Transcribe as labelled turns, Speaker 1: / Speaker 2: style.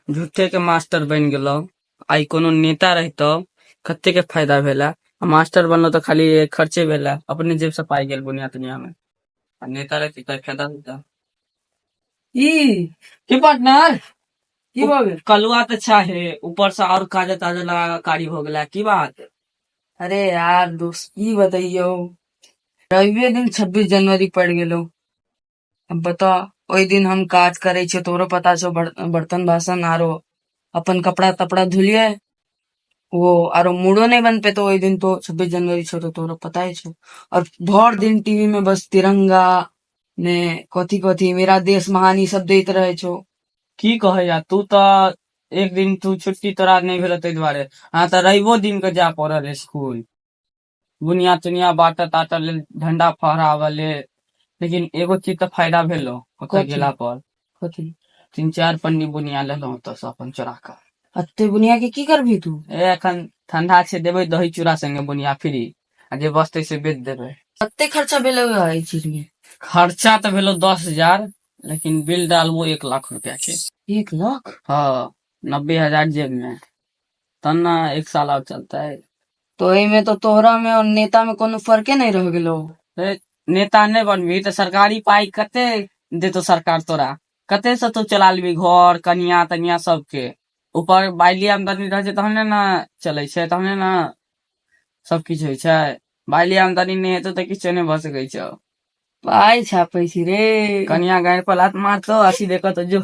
Speaker 1: झूठे के मास्टर बनि गेलहुँ। आइ कोनो नेता रहितौ कते के फायदा भेला, आ मास्टर बनलो तऽ खाली खर्चे भेला, अपने जेब से पाइ गेल बुनिया तुनिया में। आ नेता रहितै तऽ फायदा होइता।
Speaker 2: ई
Speaker 1: की पार्टनर,
Speaker 2: की भऽ गेल?
Speaker 1: कलुआ तऽ चाहे ऊपर से और काजर ताजर लगा कऽ कारी भऽ गेला, की बात?
Speaker 2: अरे यार दोस्त, की बतैयौ, रविये दिन 26 जनवरी पड़ि गेलो। अब बता, ओहि दिन हम काज करै छियै, तोरो पता छौ, बर्तन बासन आरो अपन कपड़ा तपड़ा धुलियै वो, आरो मूडो नहीं बन पेतो ओहि दिन। तो 26 जनवरी छौ तो तोरो पता ही छौ। और भर दिन टीवी में बस तिरंगा ने कथी कथी मेरा देश महान ई सब दैत रहे छौ।
Speaker 1: की कहै यार, तू तऽ एक दिन तू छुट्टी तोरा नहि भेल ताहि दुआरे, हाँ तऽ रविओ दिन के जाय पड़ल स्कूल, बुनिया तुनिया बाँटऽ ताटऽ लेल, झंडा फहराबऽ लेल। लेकिन एगो चीज तऽ फायदा भेलो ओतऽ
Speaker 2: कथी?
Speaker 1: गेला पर।
Speaker 2: कथी?
Speaker 1: 3-4 पन्नी बुनिया लेलहुँ ओतऽ से अपन चोरा कऽ।
Speaker 2: अते बुनिया के की करबही तू?
Speaker 1: ए एखन ठंडा छै, देबै दही चूड़ा संगे बुनिया फ्री, आ जे बचतै से बेच देबै।
Speaker 2: कते खर्चा भेलै एहि चीज में?
Speaker 1: खर्चा तऽ भेलो 10,000, लेकिन बिल डालबो 1 लाख रुपया के।
Speaker 2: 1 लाख?
Speaker 1: हाँ, 90,000 जेब में, तहन ने 1 साल और चलतै।
Speaker 2: तो एहिमे तो तोहरा में और नेता में कोनो फर्के नहीं रह गेलो।
Speaker 1: ए, नेता नहि बनबही तऽ सरकारी पाइ कते देतो सरकार तोरा, कते से तू चला लेबही घर, कनिया तनिया सबके। ऊपर बाइली आमदनी रहै छै तहने ने चलै छै, तहने ने सब किछु होइ छै। बाइली आमदनी नहि हेतौ तऽ किछु नहि भऽ सकै छौ।
Speaker 2: पाइ छापै छी रे।
Speaker 1: कनिया गाड़ि पर लात मारतौ आ सीधे कहतौ जो